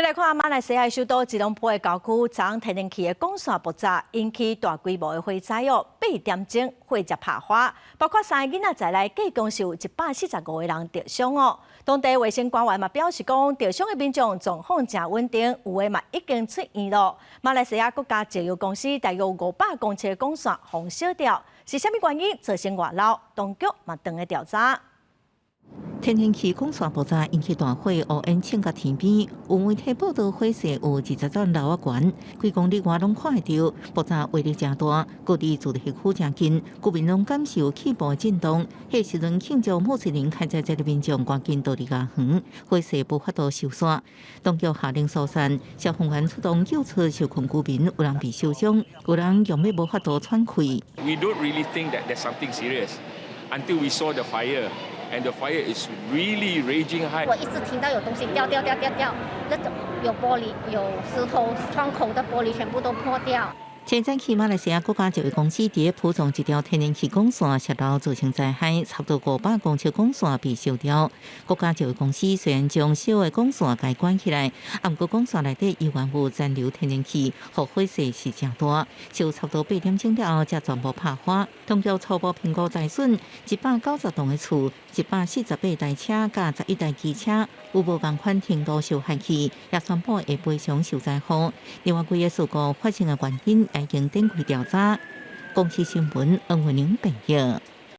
來看馬來西亞首都吉隆坡的郊區，昨天天然氣的管線爆炸，引起大規模的火災哦，8點鐘火才拍花，包括三个囡仔在內，計共是有145個人著傷哦。當地衛生官員嘛表示講，著傷的民眾狀況誠穩定，有的嘛已經出院囉。馬來西亞國家石油公司大約500公尺的管線予燒掉，是啥物原因造成外漏？當局嘛正咧調查。天然氣管線爆炸引起大火，烏煙衝到天邊。有媒體報道，火勢有20層樓仔懸，幾公里外攏看會著。爆炸威力誠大，距離住宅區誠近，居民攏感受氣部震動。彼時陣慶祝穆斯林開齋節的民眾趕緊逃離家園，火勢無法度收煞。當局下令疏散，消防員出動救出受困居民，有人被燒傷，有人用欲無法度喘氣。 We don't really think that there's something serious until we saw the fire. And the fire is really raging high. 我一直聽到有東西掉掉掉掉掉，那種有玻璃、有石頭、窗口的玻璃全部都破掉。前早起馬來西亞國家石油公司佇蒲種一條天然氣管線洩漏造成災害，差不多500公尺管線被燒掉。國家石油公司雖然將燒的管線共關起來，毋過管線內底依然有殘留天然氣，予火勢是誠大。燒差不多8點鐘了後，才全部拍花。當局初步評估災損190棟的厝，148台車佮11台機車，有無仝款程度受害去，也宣布會賠償受災戶。另外幾个事故發生的原因已經展開調查。公視新聞，黃慧玲報導。